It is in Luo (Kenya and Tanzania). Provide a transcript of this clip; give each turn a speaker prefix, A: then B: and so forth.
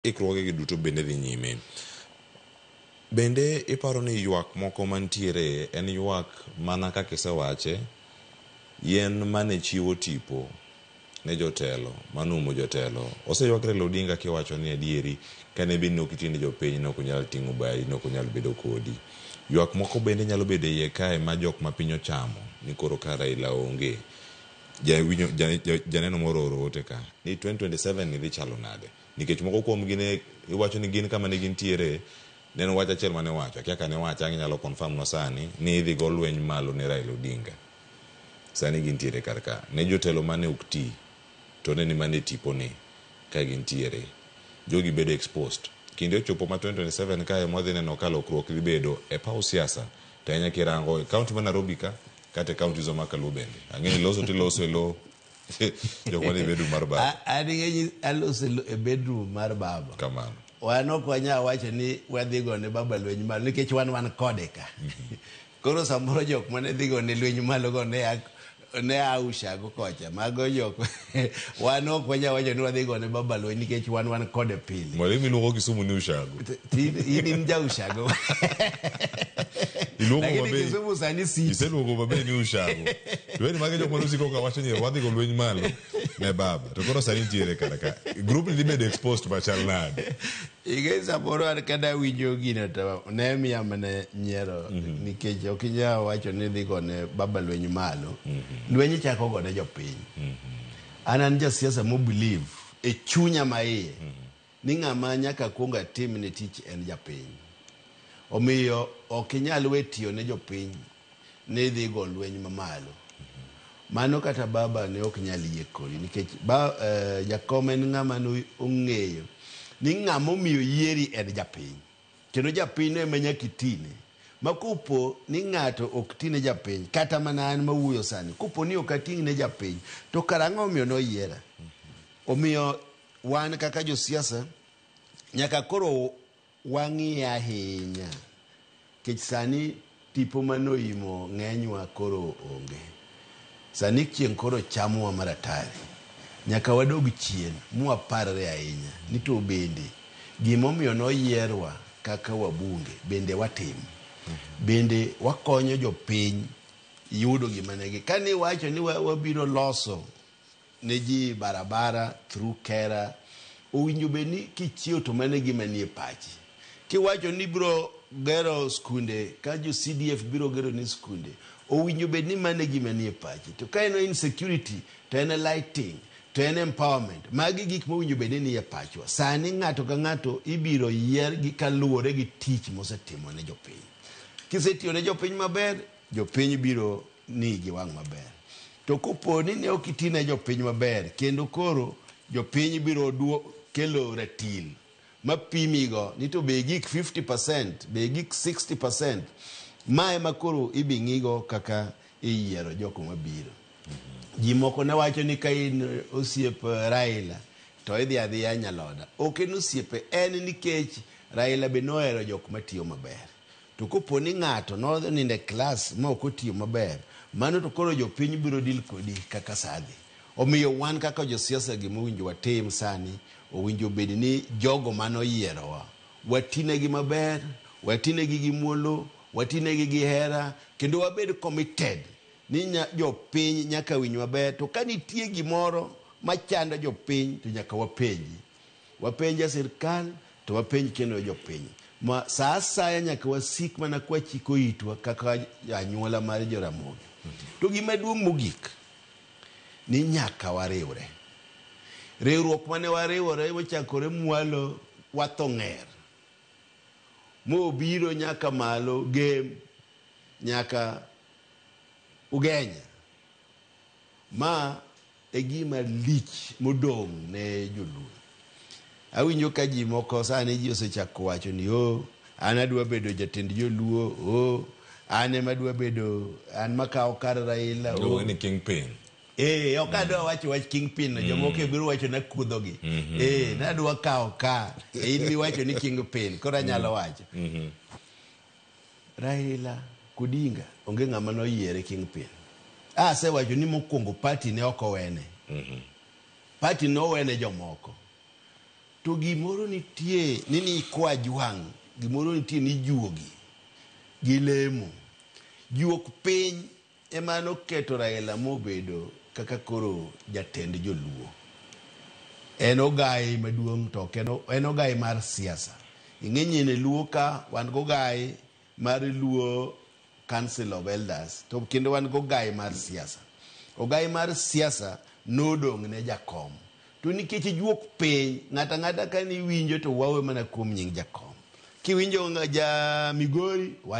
A: Ikruogegi duto bende dhi nyime. Bende iparo ni ywak moko mantiere en ywak mana kaka isewache, yien mane chiwo tipo ne jotelo, manoumo jotelo. Oseywak Raila Odinga kiwacho ni adieri kane bed ni ok itiyo ne jopiny ne ok onyal ting'o badi, ne ok onyal bedo kodi. Ywak moko bende nyalo bedo e iye kae ma jok ma piny ochamo ni koro ka Raila onge. Janeno moro ooro ote ka ni 2027 ni dhi chalo nade? Nikech moko kuomgi ne iwacho ni gin kama ne gintiere, ne en wach achiel mane iwacho, akia ka ne iwache ang' inyalo confirm nwa sani, ni idhi go lweny malo ne Raila Odinga. Sani gintiere kar ka. Ne jotelo mane ok ti, to ne ni mana e tipo ni ka gintiere. Jogi bedo exposed. Kinde ochopo ma 2027 kae mwadhi neno ka lokruok dhi bedo e paw siasa, to ahinya kirango e county ma Nairobi ka, kata e counties wa ma kaluo bende. Ang'e ni loso tiloso e lo jok manie bedroom mar baba.
B: An ing'e aloso e bedroom mar baba.
A: Kamano.
B: Wan ok wanyal wacho ni wadhi gone baba lweny malo nikech wan wan kode ka. Koro samoro jok mane dhi gone lweny malo go ne a ne a ushago kocha. Mago jok wan ok wanyal wacho ni wadhi gone baba lweny nikech wan wan kode pile.
A: Mwalimu iluongo Kisumu ni ushago.
B: In in ja ushago.
A: Iluongo
B: Lakini
A: Mabei.
B: Kisumu sani city.
A: Iseluongo Mabei ni ushago. To en mage jok mane osiko ka wacho ni wadhi go lweny malo ne baba. To koro sani nitiere kar ka. Group ni dhi bedo exposed machal nade?
B: Ing'e samoro an kada winjo gino to ne miya mana nyiero nikech ok inyal wacho ni idhi gone baba lweny malo. Lweny ichako gone jopiny. An an jasiasa mo believe e chunya maiye ni ng'ama nyaka kuong atimne tich en japiny. Omiyo ok inyal we tiyo ne jopiny ni idhi go lweny mamalo. Mano kata baba ne ok nyal yie kodi nikech ba, jakom en ng'ama ne ong'eyo ni ng'ama omiyo yieri en japiny. Kendo japiny no ema nyaka itine. Ma kopo ni ng'ato ok tine japiny, kata mana an mawuoyo sani, kopo ni ok ating' ne japiny, to kara ang'o omiyo noyiera? Omiyo wan kaka josiasa nyaka koro wang'iye ahinya nikech sani tipo manoimo ng'enywa koro onge. Sani chieng' koro chamowa maratari. Nyaka wadog chien mwaparre ahinya ni to bende gimomiyo noyierwa kaka wabunge bende watimo. Bende wakonyo jopiny yudo gima negi. Kane iwacho ni wabiro loso ne ji barabara through KeRRA, owinjo bed ni kichiew to mano e gima nie pachi. Kiwacho ni ibiro gero skunde ka jo CDF biro gero ni skunde, owinjo bed ni mano e gima nie pachi. To ka en insecurity to en lighting to en empowerment, magi gik mowinjo bed ni nie pachwa. Sani ng'ato ka ng'ato ibiro yier gi kaluwore gi tich mosetimo ne jopiny. Kisetiyo ne jopiny maber, jopiny biro ni gi wang' maber. To kopo ni ne ok iti ne jopiny maber, kendo koro jopiny biro kelo ratil mapimigo ni to be igik 50%, be igik 60%, ma ema koro ibi ng'igo kaka iyiero jok mabiro. Ji moko ne wacho ni ka in osiep Raila to idhi adhiya Nyaloda. Ok en osiepe, en nikech Raila be nohero jok matiyo maber. To kopo ni ng'ato nonindo e klas ma ok otiyo maber, mano to koro jopiny biro deal kodi kaka saa dhi. Omiyo wan kaka josiasa gima owinjo watim sani, owinjo bed ni jogo mane oyierowa, watinegi maber, watinegi gi muolo, watinegi gi hera, kendo wabed committed ni jopiny nyaka winj maber. To ka nitie gimoro machando jopiny to nyaka wapenji. Wapenj sirkal to wapenj kendo jopiny. Ma saa asaya nyaka wasik mana kwachiko itwa kaka anyuola mar Joramogi. To gima duong' mogik ni nyaka wariwre. Riwruok mane wariwore mochakore mwalo watho ng'er mobiro nyaka malo Gem nyaka Ugenya. Ma e gima lich modong' ne joluo. Awinjo ka ji moko sani ji osechako wacho ni oh, an adwa bedo jatend joluo, oh, an ema adwa bedo, an makawo kar Raila.
A: Iluonge ni kingpin.
B: Eh, ok adwa wacho wach kingpin no, jomoko e biro wacho na kuodhogi. Eh, nadwa kawo ka, in miwacho ni kingpin, koro anyalo wacho. Raila Odinga onge ng'ama noyiere kingpin. Asewacho ni mokwongo party ne ok owene. Party nowene jomoko. To gimoro nitie ni nikwa jwang', gimoro nitie ni juogi gi lemo. Juok piny ema noketo Raila mobedo kaka koro jatend joluo. En ogai maduong' to ok en ogai mar siasa. Ing'e nyine Luo ka wan gogai mar Luo Council of Elders to kendo wan gogai mar siasa. Ogai mar siasa nodong' ne jakom. To nikech juok piny, ng'ato ang'ata ka niwinjo to wawe mana kuom nying jakom. Kiwinjo ja Migori, wach